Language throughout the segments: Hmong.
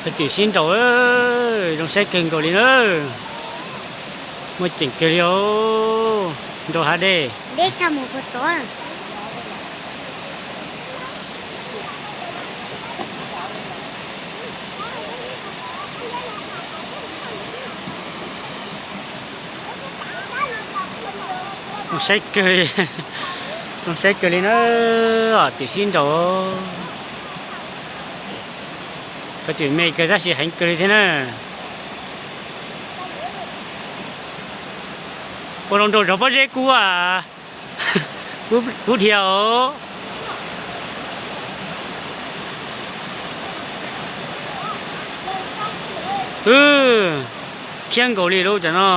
Twm sib nraus, zoo saib kawg nkaus li na. Muaj ceem kawg li os, nraus hav dej. Zoo saib kawg li, zoo saib kawg li na, twm sib nraus. Peb twm me kawg tab sis heev kawg li thiab na. Ua rau nraus zov pob zeb kub, kub dhia os. Khiab nkaus li lub cov no.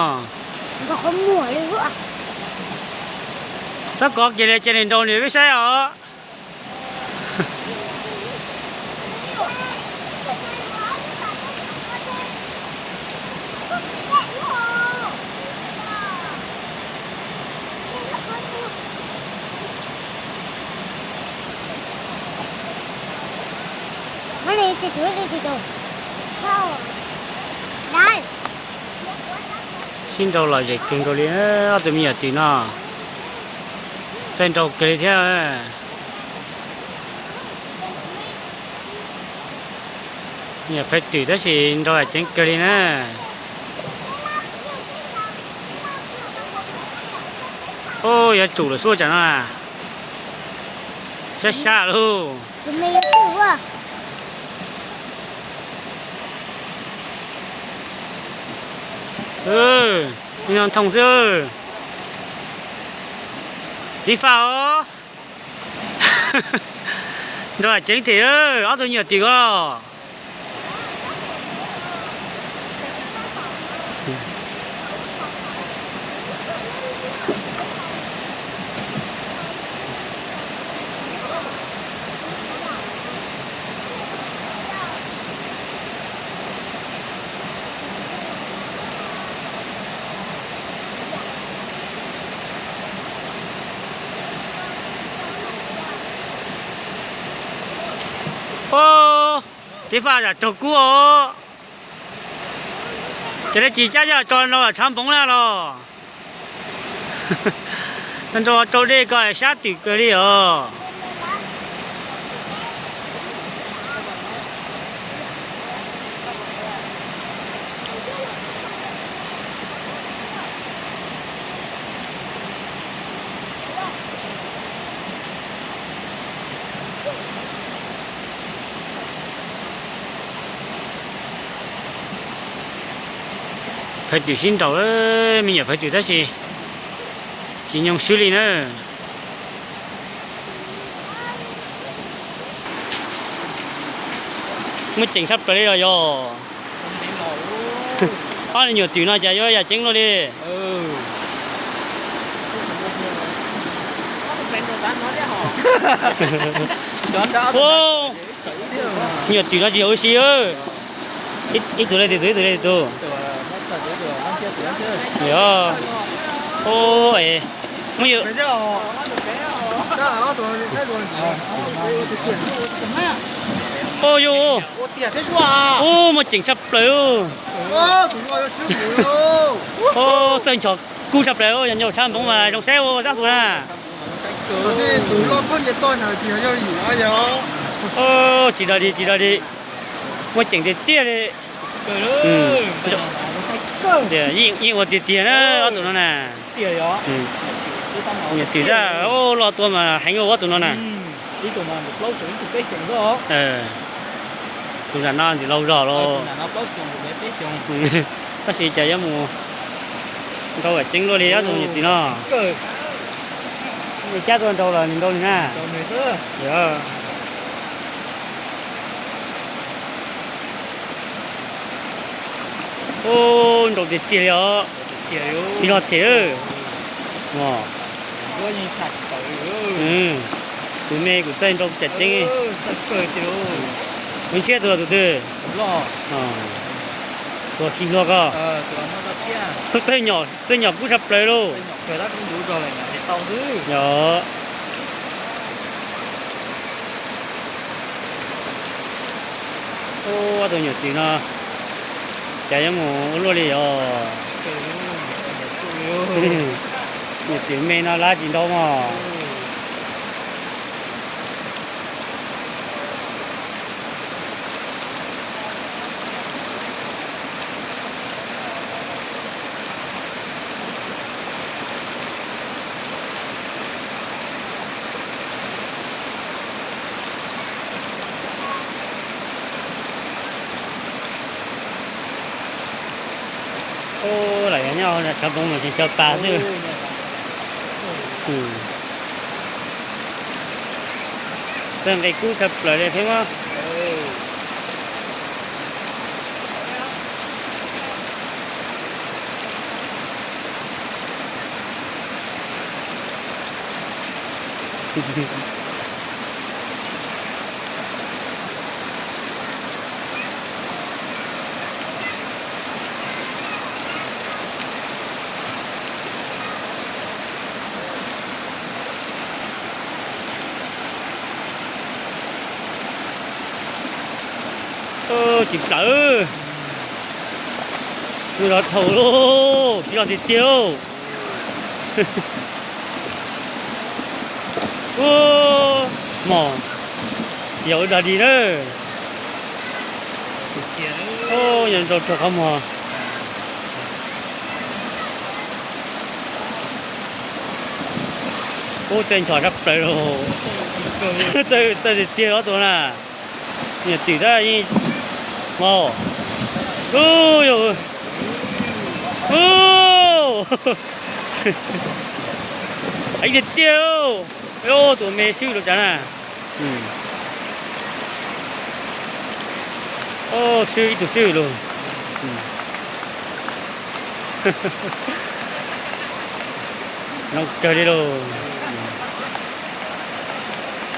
Txhob kov kiag li, cia li nraus nws peb saib os. Sib nraus lom zem kawg nkaus li, ob tug me nyuam twm no txawj nraus kawg li thiab. Me nyuam phaj twm tab sis nraus ceev kawg li na. Yuav tsum lawm xwb tsam no na. Sab sab lauj. No nthooj xwb. Txiv faj os. Nraus ceev thiab, ob tug me nyuam twm ko los. Txiv faj yam raug kub os. Ces dab tsi cab yaj tso nrau tshav npoov na los? Nrau rau dej ko sab twm kawg li os. Phaj twm sib nraus, me nyuam phaj twm tab sis tsis nyoo swb li na. Muaj ceem tshaj plaws li los yog. Ob me nyuam twm no cas yuav yam ceeb luaj li. Me nyuam twm no tsis ua si. Ib tug li tus, ib tug li tus. Yog. Muaj, ua yus, ua muaj ceem tshaj plaws. Txawj nchos kub tshaj plaws, yog nyob tshav npoov mas zoo saib ua zab tus na. Tsis dog li, tsis dog li. Muaj ceem tiag tiag li. Yeej ua tiag tiag na ob tug no na. Nyuam twm tab loj tua mas heev ua ob tug no na. Tus nram no ntxim laus zog los. Tab sis cas yuav mus nrau vam ceeb luaj li ob tug nyuam twm no. Cab tuaj nrau los nws nrau nws na. Ub, nrau tiag tiag li os. Ib lo them. Kuv me kuv txawj nrau cam ceeb. Kuv ntshiab tus los tus twg? Tus khi hlua ko. Txawj nyom, txawj nyom kub tshaj plaws lauj. Yog. Ob tug nyuam twm no cas yuav mus ua luaj li os. Nyuam twm me no lab tsis ntau mog. Lam yog nyob tshav npoo mas tseem tshav pas xwb. Txawj nqe kub tshaj plaws li thiab mas. Tsis plawv. Nws los thaum lauj, tsis los tiag tiag lauj. Ub, mos, yog wb dag dig na. Nyob rau rau qhov muag. Ub, tej nchos sab plaws lauj. Txawj tiag tiag ob tug na. Niam twm tab yeej, mos, ub, yog, ub, tiag tiag. Ub, tus me swb los cas na. Ub, swb ib tug swb lauj. Zoo kawg li lauj.